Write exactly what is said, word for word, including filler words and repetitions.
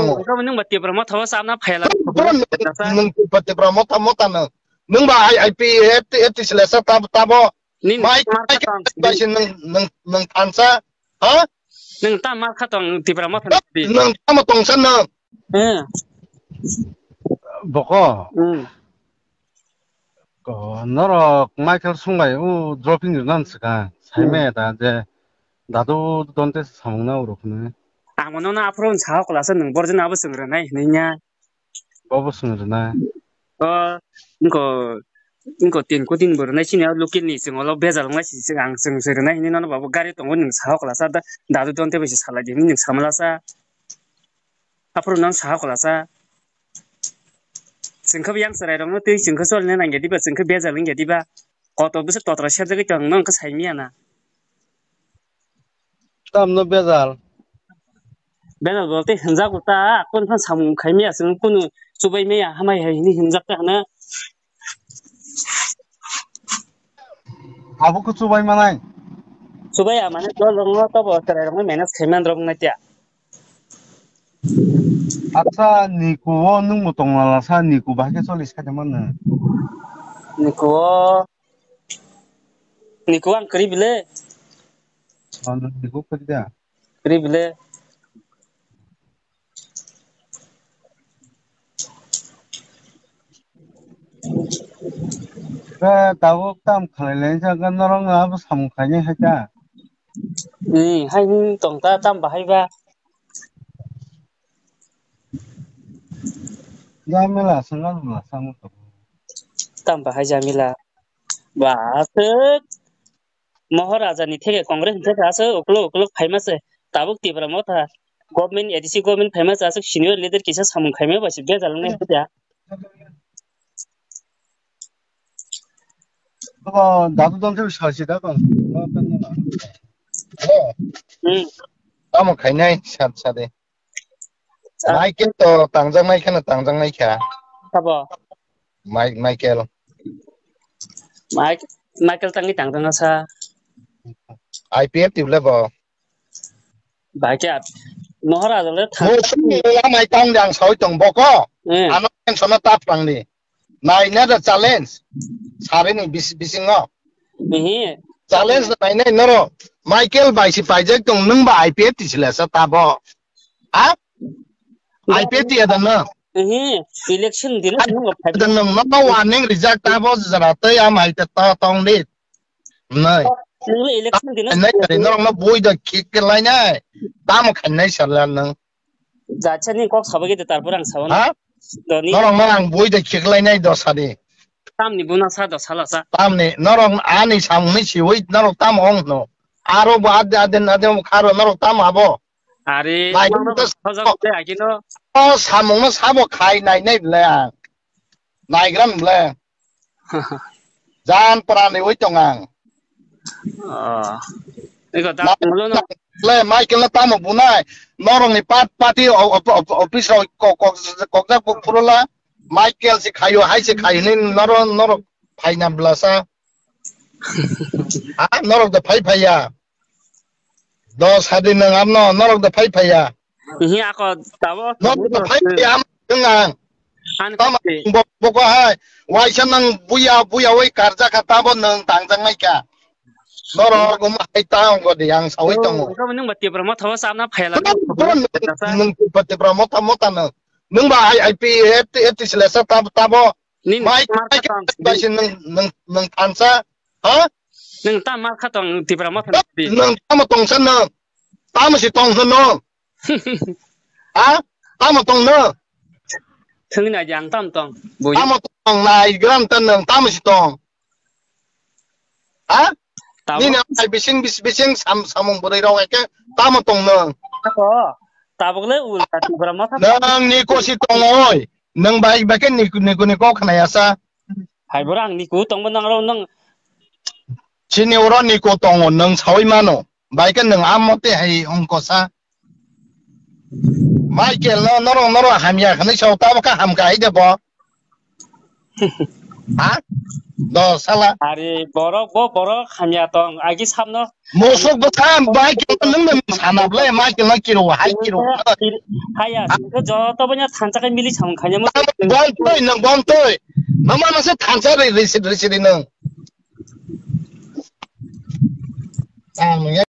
Abo nung ba Tipra motha o sabna phaila. Bro, nung, nung Tipra, Tipra motha, motha nung. Nung ba I, I P F T, F T C lesa tab-, tabo. Nini Mai, tamar mai kha tong. Bai si nung, nung, nung thansa. Ha? Nung tamar kha tong Tipra motha nung. Nung tamo tongsa nung. Eh. Boko. Hmm. Ko, norok Michael Sungbai o dropping rwna swkang. Saimaya da je dadu donte samung na uro khne. Ang mano na aphuru sa hok lasa nung borjona abo swng rwnai hwnwi nya. Bobo swng rwnai. O, nko, nko tin ko tin bo rwnai sini local ni swng olo bejal wngnai si swng ang swng swng rwnai hwnwi nono babu gari tongo nung sa hok lasa da, dadu donte bai si salai di hwnwi nung samalasa. Aphuru nang sa hok lasa. Chwng khe yang chwrai rokno twi chwng khe cholina nang ya diba, chwng khe bejal wng ya diba. Koto bwswk totra serjagwi tong no wngkha sai manya na. Tamno bejal? Bejal bolte hinjak ta, kon phan samung khai maya, chwng kunu chubai maya, hamai hai hini hinjak ta hana. Abo khe chubai manai? Chubai ya mane dol rokno tobo chwrai rokno manage khai man rok nai tiya. Acha, Niku o nwng bo tong lala sa, Niku bahai khe cholish kha de mano. Niku o, Niku ang kwrwi bile. Oh, nwng Niku kwrwi da? Kwrwi bile. Khe tabuk tam khlai lai jak norok no abo samung khainai hai ta. Ni, hai ni tong ta tam bahai ba. Jamila swnga lula samo to. Tam bahai jamila. Ba, aswk Maharaja ni theke Congress ni theke aswk uklok uklok phaima se. Tabuk Tipra motha government, A D C government phaima se aswk senior leader kisa samung khaima ba se bejal nai hwtya. Abo dadu dol se sasi da kon. Hello. Hmm. Tamo khainai sat sade. Ah. Michael to tangjaknai kheno tangjaknai kha. Sabo? Mai-, Michael. Mike-, Michael tangwi tangjakna sa. I P F T le bo. Bai khe at-, Maharaja le thang. Mo sini lamai tang dang sawi tong boko. Eh. Ano tension ta pang ni. Naina da challenge. Sari ni bis-, bisingo. Ehe. Challenge nainai noro. Michael bai si paijak tong nung ba I P F T sila sa tabo. Ha? I P F T ya da na. Ehe. Election dino nung ba phai. Da nung no warning rijak tabo jara tei am hai ta ta tong di. Nai. Nung election dino. Nai kare norok no boi da khik ke lai nai. Tamo khan nai sala nung. Jachani kok sabai khe de tarpor ang sao na. Ha? Doni. Norok no ang boi de khiklai nai do sadi. Tamni buna sa do sala sa. Tamni norok ani samung ni siwi norok tam ong no. Aro bo ade ade ade kharo norok tam abo. Are, Nai norok to hojak de akino. O samung no sabo khai nai nai ble ang. Naigram ble. Jan pran riwi tong ang. Oh. Ego da Na-, tonglo no. Le Michael na tamo bunai. Norong ni pat pati o-, op-, op-, office rok kok, kok, kokjak bu phurola. Michael si khayo, hai si khayo ni noro, norok phaina blasa. Ha, norok da phai phaiya. Dos hadi nang amno, norok da phai phaiya. Ihi ako tabo. Norok da phai phaiya am nang. An Tama kati. Bo-, boko hai, waisa nang buya, buya wai karja ka tabo nang tangjak nai ka. Norok um hai tang go de yang sawi tongo. Ko nung ba Tipra motha o sabna phaila. Bro, bro, nung Tipra, Tipra motha, motha nang. Nung ba I, I P F T, F T C lesa tab-, tabo. Nin Mai, mar mai kha tong. Bai si nung, nung, nung thansa. Ha? Nung tam mar kha tong Tipra motha nang. Nung tamo tongsa nung. Tamo si tong nung. Ha? Tamo tong nung. Thung na jang tam tong. Bui. Tamo tong nai gram tan nung. Tamo si tong. Ha? Tabuk. Nini amai bising bis-, bising sam-, samung bwrwi rok eke tamo tong nung? Ako, tabuk le ulta Tipra motha. Nung niko si tong oi. Nung bai bai ke niko, niko, niko khnai asa. Hai bwrang niko tong bo nang ro nung. Chini oro niko tongo nung sawi mano. Bai ke nung amo te hai ongko sa. Michael no norok norok hamya hwnwi sao tabo kha hamkha hai de bo. Ha? Do sala. Ari borok bo borok hamya tong agi samno. Mosok bo tham bai ke nang nang sana ble ma ke la kiro hai kiro. Haya, joto banya thansa kai mili samung khanya mo. Bom toi nang bom toi. Mama masa thansa ri ri ri ri nang. Ang